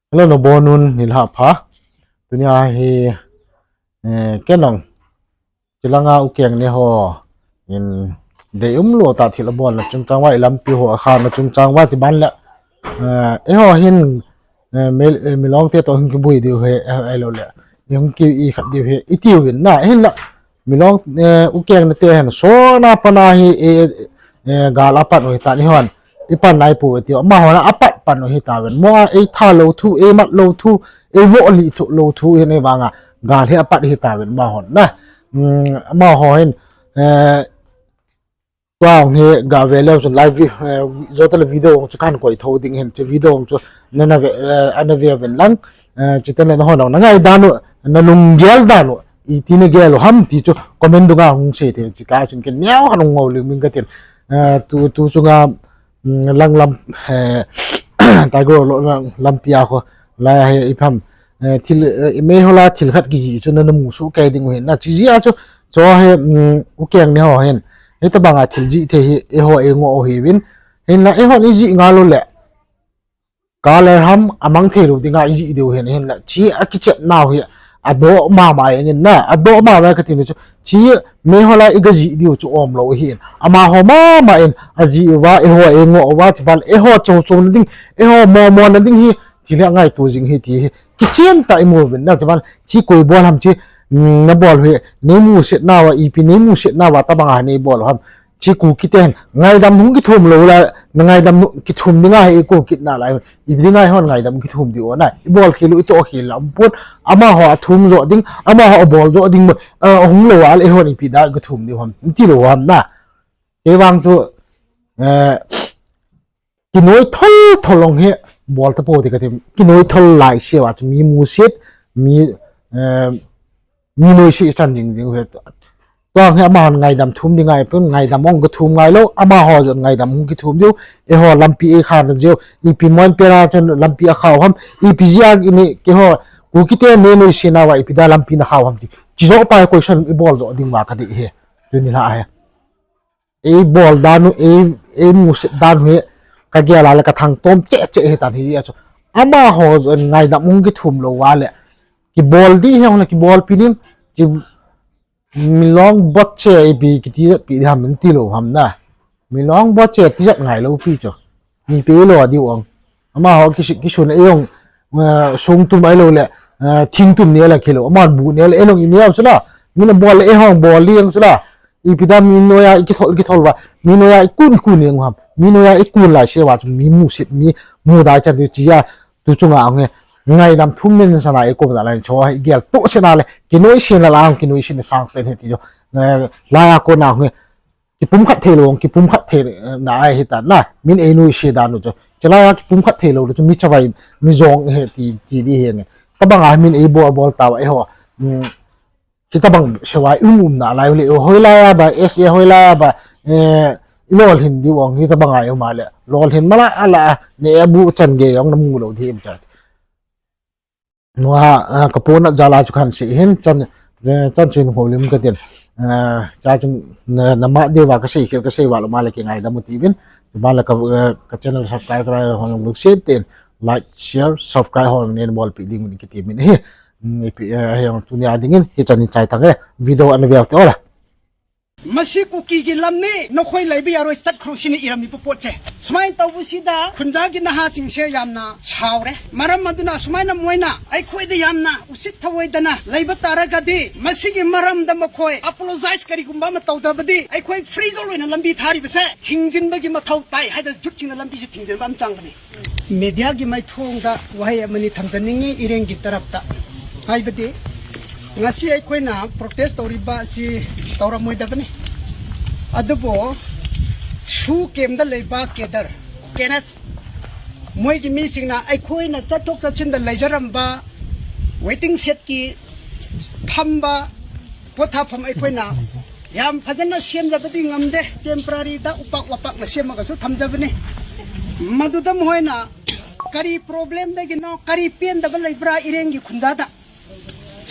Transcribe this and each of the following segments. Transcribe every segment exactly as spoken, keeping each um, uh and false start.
Hello, nabonun nilhah pha. Tunia hi, eh, ken jong, chilanga ukeng ne ho in deium lou tah thil abolna chungchang uva, ilampi ho akhahna chungchang uva, tiban le, eh, eiho hin, eh, mi, eh, milong te toh hin kibui diu ahi, eh, ahilou le, hung ki ikhat diu ahi, itiuvin na, hinla, milong, eh, ukeng nate hin, sona pana hi, eh, eh, gal apan u hitan, eihon, ipan nai pou ve tiu, amahon apat pan u hitauvin, mo a eitha lou thu, eimat lou thu, eivoh lih thu lou thu, hin eivanga, gal hi apat hitauvin, amahon na. Hmm, amaho hin, eh, Tua hung hi gave leu chun live vi-, eh, joutale video hung chu kahin koi tho ding ahin, chu video hung chu nana ve, eh, ana ve uvin lang, eh, chuteng le nahon jong nangai dan u, nalunggel dan u, iti nagel u ham ti chu comment dunga hung sei thei, chukah chun ken neo khat hung ngol ling min katin, eh, tu, tu chunga, mm, lang lam, eh, Tiger lo lang lampi a kho, lai a hi ipi ham, eh, thil, eh, meihola thil khat kijih chu nana musoh kei ding u ahin, na chujeh a chu, Chu hi, um, ukeng ne ho hin, hitabanga thil jih thei hi, eiho eingoh u ahiuvin. Hinla, eihon ijih ngal u le, color ham, amang thei lou dinga ijih diu ahin, hinla, chu akichep nau hi, adoh mama jengin na, adoh mama kati nu chu, chu meihola iga jih diu chu umlou ahin. Amaho mama in, ajih uva, eiho eingoh uva, chuban, eiho chouchouna ding, eiho momona ding hi, thil hi angaito jing ahi ti hi. Kichen tah imu uvin na, chuban, chu koi bol ham chu, mm, nabol u hi, neimusit nauva, ipi neimusit nauva, tabanga neibol u ham. Chu Kuki ten, ngaidam hung kithum lou la, nangaidam hung kithum dinga hi, i Kuki nalai, ipi dinga eihon ngaidam kithum diu na, ibol khel u, itoh khel la, umpon, amaho athum jo ding, amaho abol jo ding, eh, hung lou a le eihon ipi da kithum diu ham, ti lou ham na. Kei vang chu, eh, Kinoi thol thol jong hi bol tapou ti kati, kinoi thol laiseuva chu mi musit, mi, eh, mi noise chan ding ding u ahi. Tua hi amahon ngaidam thum ding ngai pon, ngaidam jong kathum ngai lou, amaho jong ngaidam hung kithum diu, eiho lampi eikhah na jeh u, ipi mon pera chun lampi akhah u ham, ipi jeh a ini keiho, Kuki te nei noise nauva ipi da lampi nakhah u ham ti. Chujoh pa question ibol jo ding uva kadei ahi. Tuni la ahi. Eibol dan u, ei, eimusit dan u hi, kagel a le kathangtom cheh cheh ahitan hijeh a chu. Amaho jong ngaidam hung kithum lou uva le. Kibol ding hi jong le kibolpi ding, chu milong botche ipi kiti pi ding ham, ti lou ham na. Milong botche tijat ngai lou pi chu. Mipi lou a diu ong. Amaho kisu-, kisun a jong, eh, songtum ahilou le, eh, thingtum neh le kilou. Amaho bu neh le, eh, jong ineh u chu la. Min abol le, eh, jong bol ding chu la. Ipi da mi noiya ikithol, kithol uva. Mi noiya ikun, kun ding u ham. Mi noiya ikun laiseuva chu mi musit, mi mudai chan diu chu a. Tu chunga hung hi. Ngaidam thum nin sana ikum da lai chu hi gel tu sena le. Kinoise na la hung, kinoise na sang pen hi ti chu. Eh, laiya kona hung hi. Kipumkhat thei lou, kipumkhat thei, eh, na ahitan na, min einoise dan u chu. Chulaiya kipumkhat thei lou chu, mi chavai, mi jong ahi ti, ti ding ahi nge. Tabanga min eibol, bol tauva eiho. Hmm, hitabang sewa i um um nalai u le, hoilaiya ba, S A hoilaiya ba, eh, ilolhin diu ong, hitabanga i um a le. Lolhin mala ala, ne abu chan gei jong namu lou ding ahi em chat. Nua, ah, kaponat jal a chu kahin sei ahin, chan, eh, chan chu hin houlim katin. Ah, cha chun, na, nama diuva kasei khel, kasei val uma le kingaidam u tiuvin. Tuma le ka, eh, ka channel subscribe kara hon lungset in, like, share, subscribe hon nen bolpi ding un kiti min ahi. Hmm, ipi, eh, hijong tunia dingin, hichan in chai tange. Video ana ve u te ola. ꯃꯁꯤ ꯀꯨꯀꯤꯒꯤ ꯂꯝꯅꯤ, ꯅꯈꯣꯏ ꯂꯩꯕ ꯌꯥꯔꯣꯏ, ꯆꯠꯈ꯭ꯔꯣ ꯁꯤꯅꯤ ꯏꯔꯝꯃꯤꯕ ꯄꯣꯠꯁꯦ꯫ ꯁꯨꯃꯥꯏꯅ ꯇꯧꯕꯁꯤꯗ ꯈꯨꯟꯖꯥꯒꯤ ꯅꯍꯥꯁꯤꯡꯁꯦ ꯌꯥꯝꯅ ꯁꯥꯎꯔꯦ꯫ ꯃꯔꯝ ꯑꯗꯨꯅ ꯁꯨꯃꯥꯏꯅ ꯃꯣꯏꯅ ꯑꯩꯈꯣꯏꯗ ꯌꯥꯝꯅ ꯎꯁꯤꯠ ꯊꯑꯣꯏꯗꯅ ꯂꯩꯕ ꯇꯥꯔꯒꯗꯤ ꯃꯁꯤꯒꯤ ꯃꯔꯝꯗ ꯃꯈꯣꯏ apologize ꯀꯔꯤꯒꯨꯝꯕ ꯑꯃ ꯇꯧꯗ꯭ꯔꯕꯗꯤ ꯑꯩꯈꯣꯏ free zone ꯑꯣꯏꯅ ꯂꯝꯕꯤ ꯊꯥꯔꯤꯕꯁꯦ ꯊꯤꯡꯖꯤꯟꯕꯒꯤ ꯃꯊꯧ ꯇꯥꯏ ꯍꯥꯏꯗꯅ ꯖꯨꯠꯁꯤꯡꯅ ꯂꯝꯕꯤꯁꯦ ꯊꯤꯡꯖꯤꯟꯕ ꯑꯃ ꯆꯪꯕꯅꯤ꯫ ꯃꯦꯗꯤꯌꯥꯒꯤ ꯃꯥꯏꯊꯣꯡꯗ ꯋꯥꯍꯩ ꯑꯃꯅꯤ ꯊꯝꯖꯅꯤꯡꯉꯤ ꯏꯔꯦꯡꯒꯤ ꯇꯔꯞꯇ꯫ ꯍꯥꯏꯕꯗꯤ, ꯉꯁꯤ ꯑꯩꯈꯣꯏꯅ protest ꯇꯧꯔꯤꯕ ꯑꯁꯤ ꯇꯧꯔꯝꯃꯣꯏꯗꯕꯅꯤ꯫ ꯑꯗꯨꯕꯨ ꯁꯨ ꯀꯦꯝꯗ ꯂꯩꯕ ꯀꯦꯗꯔ, ꯀꯦꯅꯦꯊ, ꯃꯣꯏꯒꯤ ꯃꯤꯁꯤꯡꯅ ꯑꯩꯈꯣꯏꯅ ꯆꯠꯊꯣꯛ ꯆꯠꯁꯤꯟꯗ ꯂꯩꯖꯔꯝꯕ waiting ꯁꯦꯗꯀꯤ ꯐꯝꯕ ꯄꯣꯊꯥꯐꯝ ꯑꯩꯈꯣꯏꯅ ꯌꯥꯝ ꯐꯖꯅ ꯁꯦꯝꯖꯕꯗꯤ ꯉꯝꯗꯦ꯫ ꯇꯦꯝꯄꯔꯔꯤꯗ ꯎꯄꯥꯛ ꯋꯥꯄꯥꯛꯅ ꯁꯦꯝꯃꯒꯁꯨ ꯊꯝꯖꯕꯅꯤ꯫ ꯃꯗꯨꯗ ꯃꯈꯣꯏꯅ ꯀꯔꯤ ꯄ꯭ꯔꯣꯕ꯭ꯂꯦꯝꯗꯒꯤꯅꯣ, ꯀꯔꯤ ꯄꯦꯟꯗꯕ ꯂꯩꯕ꯭ꯔꯥ ꯏꯔꯦꯡꯒꯤ ꯈꯨꯟꯖꯥꯗ?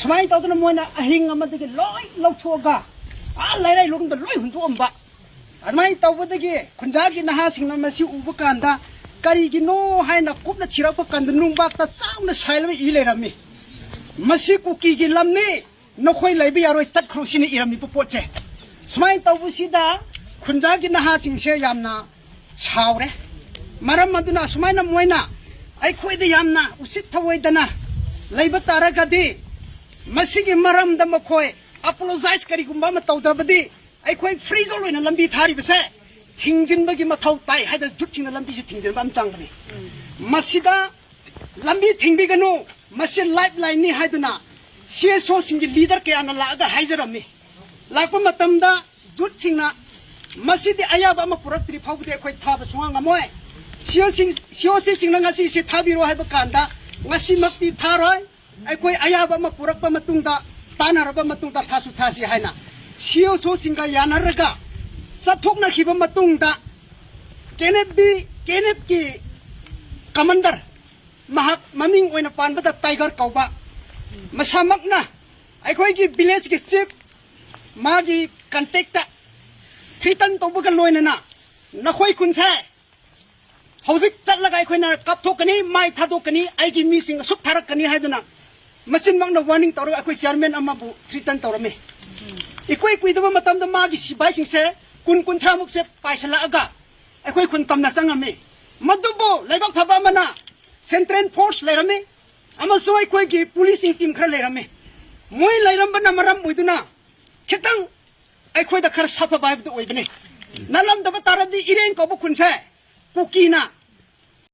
ꯁꯨꯃꯥꯏꯅ ꯇꯧꯗꯅ ꯃꯣꯏꯅ ꯑꯍꯤꯡ ꯑꯃꯗꯒꯤ ꯂꯣꯏ ꯂꯧꯊꯣꯛꯑꯒ ꯑꯥ ꯂꯩꯔꯩꯂꯣꯝꯗ ꯂꯣꯏ ꯍꯨꯟꯗꯣꯛꯑꯝꯕ꯫ ꯑꯗꯨꯃꯥꯏꯅ ꯇꯧꯕꯗꯒꯤ ꯈꯨꯟꯖꯥꯒꯤ ꯅꯍꯥꯁꯤꯡꯅ ꯃꯁꯤ ꯎꯕ ꯀꯥꯟꯗ ꯀꯔꯤꯒꯤꯅꯣ ꯍꯥꯏꯅ ꯀꯨꯞꯅ ꯊꯤꯔꯛꯄ ꯀꯥꯟꯗ ꯅꯨꯡꯕꯥꯛꯇ ꯆꯥꯎꯅ ꯁꯥꯏꯂꯒ ꯏ ꯂꯩꯔꯝꯃꯤ꯫ ꯃꯁꯤ ꯀꯨꯀꯤꯒꯤ ꯂꯝꯅꯤ, ꯅꯈꯣꯏ ꯂꯩꯕ ꯌꯥꯔꯣꯏ, ꯆꯠꯈ꯭ꯔꯣ ꯁꯤꯅꯤ ꯏꯔꯝꯃꯤꯕ ꯄꯣꯠꯁꯦ꯫ ꯁꯨꯃꯥꯏꯅ ꯇꯧꯕꯁꯤꯗ ꯈꯨꯟꯖꯥꯒꯤ ꯅꯍꯥꯁꯤꯡꯁꯦ ꯌꯥꯝꯅ ꯁꯥꯎꯔꯦ꯫ ꯃꯔꯝ ꯑꯗꯨꯅ ꯑꯁꯨꯃꯥꯏꯅ ꯃꯣꯏꯅ ꯑꯩꯈꯣꯏꯗ ꯌꯥꯝꯅ ꯎꯁꯤꯠ ꯊꯑꯣꯏꯗꯅ ꯂꯩꯕ ꯇꯥꯔꯒꯗꯤ, ꯃꯁꯤꯒꯤ ꯃꯔꯝꯗ ꯃꯈꯣꯏ ꯑꯦꯄꯣꯂꯣꯖꯥꯏꯁ ꯀꯔꯤꯒꯨꯝꯕ ꯑꯃ ꯇꯧꯗ꯭ꯔꯕꯗꯤ, ꯑꯩꯈꯣꯏ ꯐ꯭ꯔꯤ ꯖꯣꯟ ꯑꯣꯏꯅ ꯂꯝꯕꯤ ꯊꯥꯔꯤꯕꯁꯦ ꯊꯤꯡꯖꯤꯟꯕꯒꯤ ꯃꯊꯧ ꯇꯥꯏ ꯍꯥꯏꯗꯅ ꯌꯨꯠꯁꯤꯡꯅ ꯂꯝꯕꯤꯁꯦ ꯊꯤꯡꯖꯤꯟꯕ ꯑꯃ ꯆꯪꯕꯅꯤ꯫ ꯃꯁꯤꯗ ꯂꯝꯕꯤ ꯊꯤꯡꯕꯤꯒꯅꯨ, ꯃꯁꯤ ꯂꯥꯏꯐ ꯂꯥꯏꯟꯅꯤ ꯍꯥꯏꯗꯨꯅ ꯁꯤ ꯑꯦꯁ ꯑꯣꯁꯤꯡꯒꯤ ꯂꯤꯗꯔ ꯀꯌꯥꯅ ꯂꯥꯛꯑꯒ ꯍꯥꯏꯖꯔꯝꯃꯤ꯫ ꯂꯥꯛꯄ ꯃꯇꯝꯗ ꯌꯨꯠꯁꯤꯡꯅ ꯃꯁꯤꯗꯤ ꯑꯌꯥꯕ ꯑꯃ ꯄꯨꯔꯛꯇ꯭ꯔꯤ ꯐꯥꯎꯕꯗꯤ ꯑꯩꯈꯣꯏ ꯊꯥꯕ ꯁꯨꯡꯉꯝ ꯉꯝꯃꯣꯏ꯫ ꯁꯤ ꯑꯣꯁꯤꯡ-, ꯁꯤ ꯑꯣ ꯁꯤꯁꯤꯡꯅ ꯉꯁꯤꯁꯦ ꯊꯥꯕꯤꯔꯣ ꯍꯥꯏꯕ ꯀꯥꯟꯗ ꯉꯁꯤꯃꯛꯇꯤ ꯊꯥꯔꯣꯏ꯫ ꯑꯩꯈꯣꯏ ꯑꯌꯥꯕ ꯑꯃ ꯄꯨꯔꯛꯄ ꯃꯇꯨꯡꯗ, ꯇꯥꯟꯅꯔꯕ ꯃꯇꯨꯡꯗ ꯊꯥꯁꯨ ꯊꯥꯁꯤ ꯍꯥꯏꯅ ꯁꯤ ꯑꯣ ꯁꯤꯁꯤꯡꯒ ꯌꯥꯅꯔꯒ ꯆꯠꯊꯣꯛꯅꯈꯤꯕ ꯃꯇꯨꯡꯗ, K N F B, K N F ꯀꯤ ꯀꯃꯥꯟꯗꯔ, ꯃꯍꯥꯛ ꯃꯃꯤꯡ ꯑꯣꯏꯅ ꯄꯥꯟꯕꯗ ꯇꯥꯏꯒꯔ ꯀꯧꯕ, ꯃꯁꯥꯃꯛꯅ ꯑꯩꯈꯣꯏꯒꯤ ꯚꯤꯂꯦꯖꯀꯤ ꯆꯤꯐ, ꯃꯥꯒꯤ ꯀꯟꯇꯦꯛꯇ ꯊ꯭ꯔꯤꯇꯟ ꯇꯧꯕꯒ ꯂꯣꯏꯅꯅ ꯅꯈꯣꯏ ꯈꯨꯟꯁꯦ ꯍꯧꯖꯤꯛ ꯆꯠꯂꯒ ꯑꯩꯈꯣꯏꯅ ꯀꯥꯞꯊꯣꯛꯀꯅꯤ, ꯃꯥꯏ ꯊꯥꯗꯣꯛꯀꯅꯤ, ꯑꯩꯒꯤ ꯃꯤꯁꯤꯡ ꯑꯁꯨꯛ ꯊꯥꯔꯛꯀꯅꯤ ꯍꯥꯏꯗꯨꯅ ꯃꯆꯤꯟꯃꯛꯅ ꯋꯥꯔꯅꯤꯡ ꯇꯧꯔꯒ ꯑꯩꯈꯣꯏ ꯆꯤꯌꯔꯃꯦꯟ ꯑꯃꯕꯨ ꯊ꯭ꯔꯤꯇꯟ ꯇꯧꯔꯝꯃꯤ꯫ ꯏꯀꯨꯏ ꯀꯨꯏꯗꯕ ꯃꯇꯝꯗ ꯃꯥꯒꯤ ꯁꯤꯐꯥꯏꯁꯤꯡꯁꯦ ꯀꯨꯟ, ꯀꯨꯟꯊ꯭ꯔꯥꯃꯨꯛꯁꯦ ꯄꯥꯏꯁꯤꯜꯂꯛꯑꯒ ꯑꯩꯈꯣꯏ ꯈꯨꯟ ꯇꯝꯅ ꯆꯪꯉꯝꯃꯤ꯫ ꯃꯗꯨꯕꯨ ꯂꯥꯏꯕꯛ ꯐꯕ ꯑꯃꯅ ꯁꯦꯟꯇ꯭ꯔꯦꯜ ꯐꯣꯔꯁ ꯂꯩꯔꯝꯃꯤ ꯑꯃꯁꯨꯡ ꯑꯩꯈꯣꯏꯒꯤ ꯄꯨꯂꯤꯁꯁꯤꯡ ꯇꯤꯝ ꯈꯔ ꯂꯩꯔꯝꯃꯤ꯫ ꯃꯣꯏ ꯂꯩꯔꯝꯕꯅ ꯃꯔꯝ ꯑꯣꯏꯗꯨꯅ ꯈꯤꯇꯪ ꯑꯩꯈꯣꯏꯗ ꯈꯔ ꯁꯥꯐꯕ ꯍꯥꯏꯕꯗꯨ ꯑꯣꯏꯕꯅꯤ꯫ ꯅꯠꯂꯝꯗꯕ ꯇꯥꯔꯗꯤ ꯏꯔꯦꯡ ꯀꯧꯕ ꯈꯨꯟꯁꯦ ꯀꯨꯀꯤꯅ